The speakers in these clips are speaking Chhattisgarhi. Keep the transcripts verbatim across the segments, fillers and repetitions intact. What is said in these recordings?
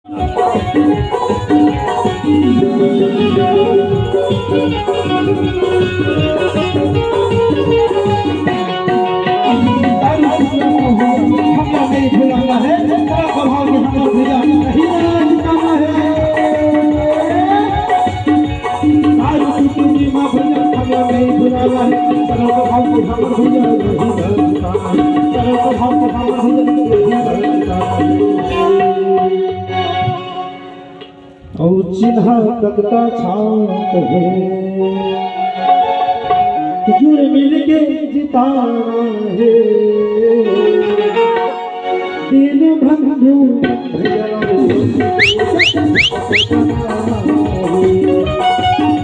अउ चिन्हा तख्ता छाप हे, जुर मिल के जिताना हे। दीन बंधु भैया,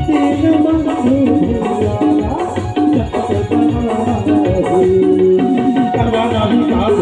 दीन बंधु भैया, करवाना भी काम।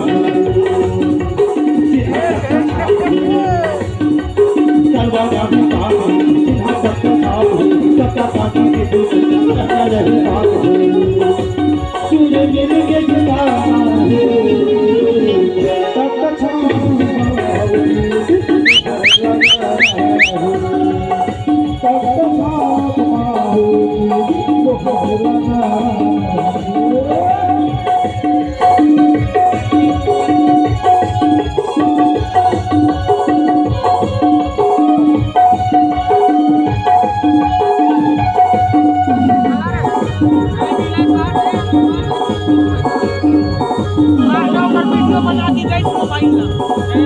वीडियो बना दी गई मोबाइल में।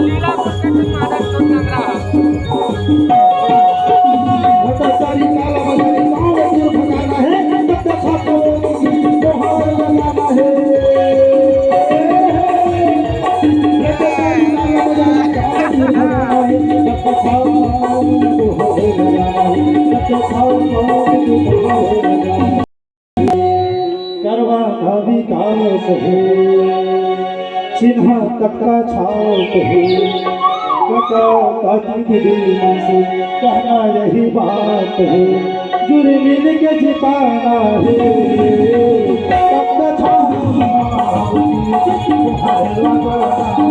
लीला प्रकट महाराज चौथ नगरा। करवा का विकास हे, चिन्हा तख्ता छाप हे, कका काकी के दिल से कहना यही बात हे, जुर मिल के जिताना हे, तख्ता छाप तुम्हारे लगा हे।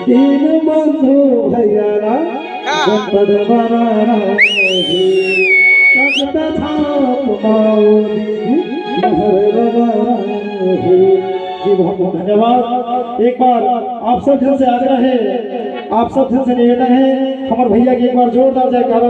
दीन बंधु भैया ला गणपत बनाना हे, तख्ता छाप माओ दीदी महर लगाना हे। जी, बहुत बहुत धन्यवाद। एक बार आप सब जन से आग्रह हे, आप सब जन से निवेदन हे, हमर भैया के एक बार जोरदार जयकारा।